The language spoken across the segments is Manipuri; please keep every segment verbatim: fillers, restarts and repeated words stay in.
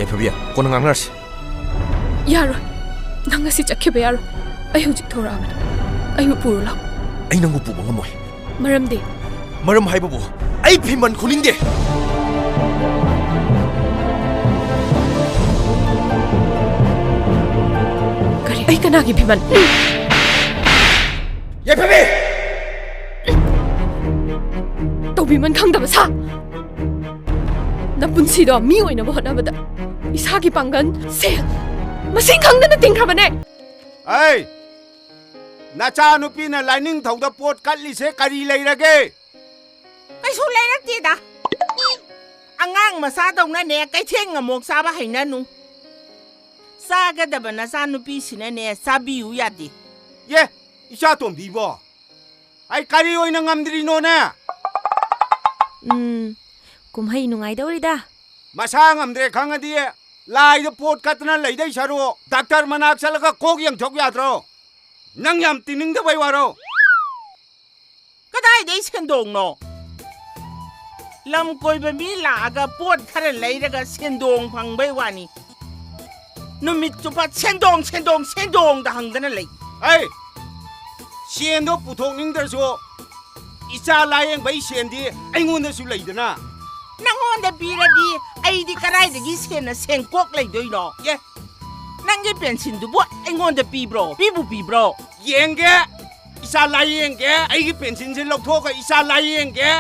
ꯌꯥꯏꯐꯕꯤ, ꯀꯣꯟꯅ ꯉꯥꯡꯅꯔꯁꯤ꯫ ꯌꯥꯔꯣꯏ꯫ ꯅꯪ ꯉꯁꯤ ꯆꯠꯈꯤꯕ ꯌꯥꯔꯣꯏ꯫ ꯑꯩ ꯍꯧꯖꯤꯛ ꯊꯣꯔꯛꯑꯕꯅꯤ꯫ ꯑꯩꯕꯨ ꯄꯨꯔꯣ ꯂꯥꯎ꯫ ꯑꯩ ꯅꯪꯕꯨ ꯄꯨꯕ ꯉꯝꯃꯣꯏ꯫ ꯃꯔꯝꯗꯤ? ꯃꯔꯝ ꯍꯥꯏꯕꯕꯨ, ꯑꯩ ꯐꯤꯃꯟ ꯈꯨꯅꯤꯡꯗꯦ꯫ ꯀꯔꯤ? ꯑꯩ ꯀꯅꯥꯒꯤ ꯐꯤꯃꯟ? ꯌꯥꯏꯐꯕꯤ! ꯇꯧꯕꯤꯃꯟ ꯈꯪꯗꯕ ꯁꯥ! ꯅꯄꯨꯟꯁꯤꯗꯣ ꯃꯤ ꯑꯣꯏꯅꯕ ꯍꯣꯠꯅꯕꯗ ꯏꯁꯥꯒꯤ ꯄꯥꯡꯒꯜ, ꯁꯦꯜ, ꯃꯁꯤꯡ ꯈꯪꯗꯅ ꯇꯤꯡꯈ꯭ꯔꯕꯅꯦ꯫ ꯑꯩ! ꯅꯆꯥꯅꯨꯄꯤꯅ ꯂꯥꯏꯅꯤꯡꯊꯧꯗ ꯄꯣꯠ ꯀꯠꯂꯤꯁꯦ ꯀꯔꯤ ꯂꯩꯔꯒꯦ? ꯀꯩꯁꯨ ꯂꯩꯔꯛꯇꯦꯗ꯫ ꯑꯉꯥꯡ ꯃꯆꯥꯗꯧꯅꯅꯦ ꯀꯩꯊꯦꯜ ꯉꯥꯃꯣꯛ ꯆꯥꯕ ꯍꯩꯅꯅꯨ꯫ ꯆꯥꯒꯗꯕ ꯅꯆꯥꯅꯨꯄꯤꯁꯤꯅꯅꯦ ꯆꯥꯕꯤꯌꯨ ꯌꯥꯗꯦ꯫ ꯌꯦ, ꯏꯆꯥ ꯇꯣꯝꯕꯤꯕꯣ꯫ ꯑꯩ ꯀꯔꯤ ꯑꯣꯏꯅ ꯉꯝꯗ꯭ꯔꯤꯅꯣꯅꯦ? ꯎꯝ, ꯀꯨꯝꯍꯩ ꯅꯨꯡꯉꯥꯏꯗꯧꯔꯤꯗ꯫ ꯃꯁꯥ ꯉꯝꯗ꯭ꯔꯦ ꯈꯪꯉꯗꯤ ꯂꯥꯏꯗ ꯄꯣꯠ ꯀꯠꯇꯅ ꯂꯩꯗꯣꯏ ꯁꯔꯨꯛ ꯗꯥꯛꯇꯔ ꯃꯅꯥꯛ ꯆꯠꯂꯒ ꯀꯣꯛ ꯌꯦꯡꯊꯣꯛ ꯌꯥꯗ꯭ꯔꯣ? ꯅꯪ ꯌꯥꯝ ꯇꯤꯡꯅꯤꯡꯗꯕꯩ ꯋꯥꯔꯣ? ꯀꯗꯥꯏꯗꯩ ꯁꯦꯟꯗꯣꯡꯅꯣ? ꯂꯝ ꯀꯣꯏꯕ ꯃꯤ ꯂꯥꯛꯑꯒ ꯄꯣꯠ ꯈꯔ ꯂꯩꯔꯒ ꯁꯦꯟꯗꯣꯡ ꯐꯪꯕꯩ ꯋꯥꯅꯤ꯫ ꯅꯨꯃꯤꯠ ꯆꯨꯞꯄ ꯁꯦꯟꯗꯣꯡ, ꯁꯦꯟꯗꯣꯡ, ꯁꯦꯟꯗꯣꯡꯗ ꯍꯪꯗꯅ ꯂꯩ꯫ ꯑꯩ ꯁꯦꯟꯗꯣ ꯄꯨꯊꯣꯛꯅꯤꯡꯗ꯭ꯔꯁꯨ ꯏꯆꯥ ꯂꯥꯌꯦꯡꯕꯩ ꯁꯦꯟꯗꯤ ꯑꯩꯉꯣꯟꯗꯁꯨ ꯂꯩꯗꯅ꯫ ꯅꯪꯉꯣꯟꯗ ꯄꯤꯔꯗꯤ ꯑꯩꯗꯤ ꯀꯗꯥꯏꯗꯒꯤ ꯁꯦꯟꯅ ꯁꯦꯟꯀꯣꯛ ꯂꯩꯗꯣꯏꯅꯣ? ꯑꯦ, ꯅꯪꯒꯤ ꯄꯦꯟꯁꯤꯟꯗꯨꯕꯨ ꯑꯩꯉꯣꯟꯗ ꯄꯤꯕ꯭ꯔꯣ? ꯄꯤꯕꯨ ꯄꯤꯕ꯭ꯔꯣ? ꯌꯦꯡꯒꯦ, ꯏꯆꯥ ꯂꯥꯌꯦꯡꯒꯦ, ꯑꯩꯒꯤ ꯄꯦꯟꯁꯤꯟꯁꯦ ꯂꯧꯊꯣꯛꯑꯒ ꯏꯆꯥ ꯂꯥꯌꯦꯡꯒꯦ꯫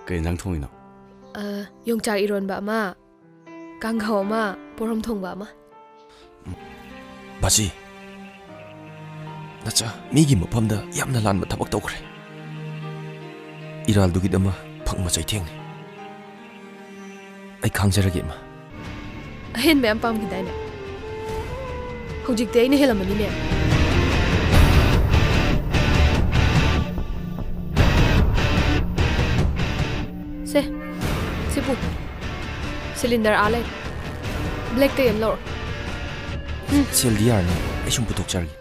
ꯀꯩ ꯏꯟꯖꯥꯡ ꯊꯣꯡꯉꯤꯅꯣ? ꯑ, ꯌꯣꯡꯆꯥꯛ ꯏꯔꯣꯟꯕ ꯑꯃ, ꯀꯥꯡꯍꯧ ꯑꯃ, ꯄꯣꯔꯣꯝ ꯊꯣꯡꯕ ꯑꯃ꯫ ꯕꯥꯖꯤ, ꯅꯆꯥ ꯃꯤꯒꯤ ꯃꯐꯝꯗ ꯌꯥꯝꯅ ꯂꯥꯟꯕ ꯊꯕꯛ ꯇꯧꯈ꯭ꯔꯦ꯫ ꯏꯔꯥꯜꯗꯨꯒꯤꯗꯃꯛ ꯐꯪꯕ ꯆꯩꯊꯦꯡꯅꯤ꯫ ꯑꯩ ꯈꯥꯡꯖꯔꯒꯦ, ꯏꯃꯥ꯫ ꯑꯍꯦꯟꯕ ꯌꯥꯝ ꯄꯥꯝꯈꯤꯗꯥꯏꯅꯦ? ꯍꯧꯖꯤꯛꯇꯤ ꯑꯩꯅ ꯍꯦꯜꯂꯝꯃꯅꯤꯅꯦ꯫ ꯁꯦ, ꯁꯤ ꯄꯨ꯫ ꯁꯤꯂꯤꯟꯗꯔ ꯑꯥ ꯂꯩ꯫ ꯕ꯭ꯂꯦꯛꯇ ꯌꯥꯝ ꯂꯧꯔꯣ꯫ ꯁꯦꯜꯗꯤ ꯌꯥꯔꯅꯤ, ꯑꯩ ꯁꯨꯝ ꯄꯨꯊꯣꯛꯆꯔꯒꯦ꯫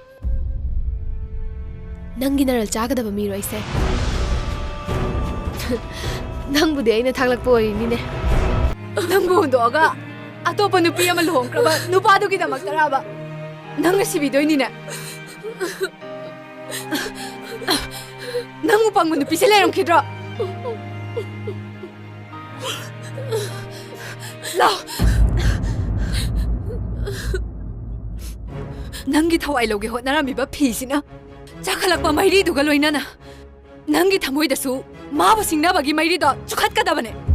ꯅꯪꯒꯤ ꯅꯔꯜ ꯆꯥꯒꯗꯕ ꯃꯤꯔꯣ ꯑꯩꯁꯦ? ꯅꯪꯕꯨꯗꯤ ꯑꯩꯅ ꯊꯥꯛꯂꯛꯄ ꯑꯣꯏꯔꯤꯅꯤꯅꯦ꯫ ꯅꯪꯕꯨ ꯍꯨꯟꯗꯣꯛꯑꯒ ꯑꯇꯣꯞꯄ ꯅꯨꯄꯤ ꯑꯃ ꯂꯨꯍꯣꯡꯈ꯭ꯔꯕ ꯅꯨꯄꯥꯗꯨꯒꯤꯗꯃꯛꯇꯔꯕ ꯅꯪꯅ ꯁꯤꯕꯤꯗꯣꯏꯅꯤꯅꯦ? ꯅꯪꯕꯨ ꯄꯪꯕ ꯅꯨꯄꯤꯁꯦ ꯂꯩꯔꯝꯈꯤꯗ꯭ꯔꯣ? ꯂꯥꯎ! ꯅꯪꯒꯤ ꯊꯋꯥꯏ ꯂꯧꯒꯦ ꯍꯣꯠꯅꯔꯝꯃꯤꯕ ꯐꯤꯁꯤꯅ ꯆꯥꯈꯠꯂꯛꯄ ꯃꯩꯔꯤꯗꯨꯒ ꯂꯣꯏꯅꯅ ꯅꯪꯒꯤ ꯊꯃꯣꯏꯗꯁꯨ ꯃꯥꯕꯨ ꯁꯤꯡꯅꯕꯒꯤ ꯃꯩꯔꯤꯗꯣ ꯆꯨꯈꯠꯀꯗꯕꯅꯦ꯫